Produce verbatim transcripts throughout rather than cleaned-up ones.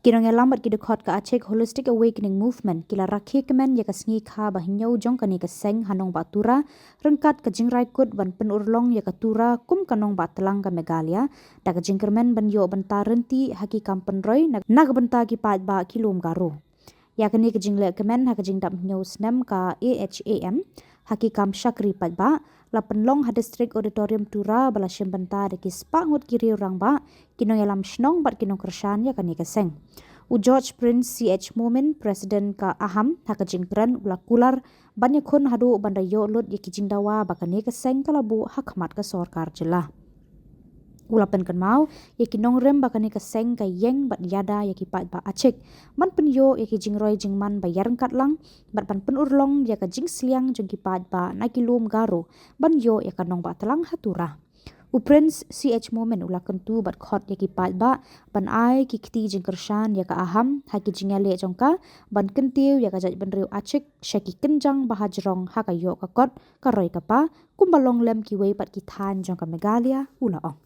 Ki nongïalam bad ki dkhot ka Achik Holistic Awakening Movement ki la rakhe kmen ïa ka sngi kha ba hynñiew jong kane ka seng ha nongbah Tura, ryngkat ka jingrai kut ban pynurlong ïa ka Tura kum ka nongbah tlang ka Meghalaya, da ka jingkyrmen ban ïoh bynta rynti ha ki kam pynroi na, na ka bynta ki paidbah ki lum Garo. Ïa kane ka jingleh kmen ha ka jingdap hynñiew snem ka A H A M ha ki kam shakri paidbah, la pynlong ha District Auditorium Tura ba la shim bynta da ki spah ngut ki riew rangbah, ki nongïalam shnong bad ki nongkyrshan ïa kane ka seng. U George Prince C H Momin, President ka AHAM, ha ka jingkren u la kular ban ïakhun haduh ban da ïoh lut ïa ki jingdawa ba kane ka seng ka la buh ha khmat ka sorkar jylla. U la pynkynmaw ïa ki nongrim ba kane ka seng ka ïeng bad ïada ïa ki paidbah Achik ban pynïoh ïa ki jingroi jingman ba ïaryngkat lang bad ban pynurlong ïa ka jingsliang jong ki paidbah na ki lum Garo ban ïoh ïa ka nongbah tlang ha Tura. U Prince C H Momin u la kyntu bad khot ïa ki paidbah ban ai ki kti jingkyrshan ïa ka AHAM ha ki jingïaleh jong ka ban kyntiew ïa ka jaitbynriew Achik sha ki kynjang ba hajrong ha ka ïoh ka kot, ka roi ka pa, kumba long lem kiwei pat ki thaiñ jong ka Meghalaya, u la ong.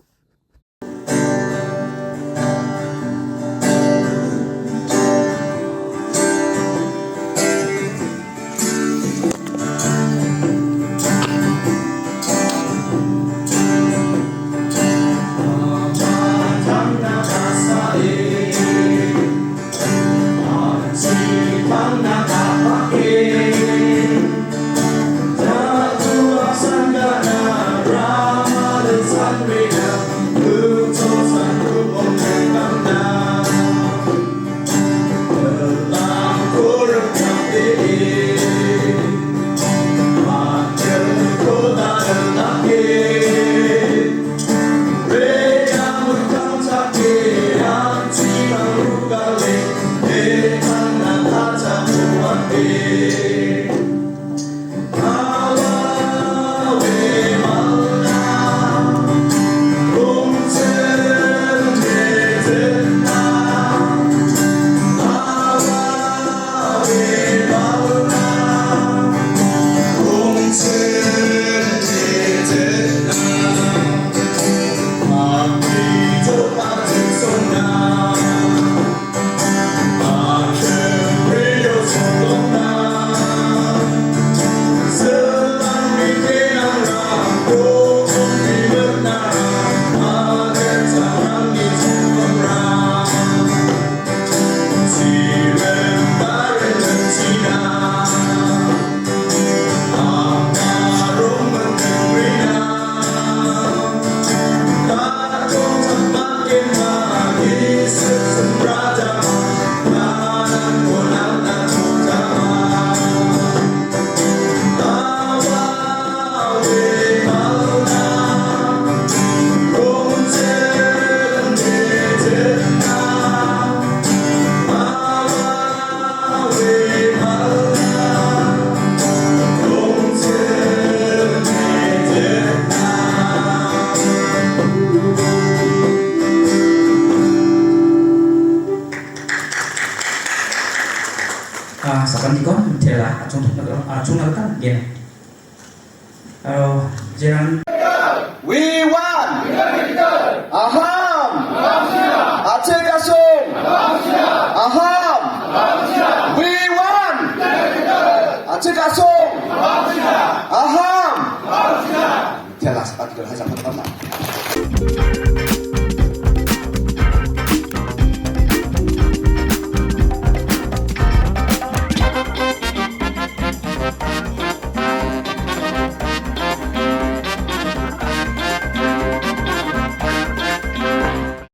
Ah, sa kane ka, te la, ah, chung, ah, chung na ka, gin. Ah, jiran. We want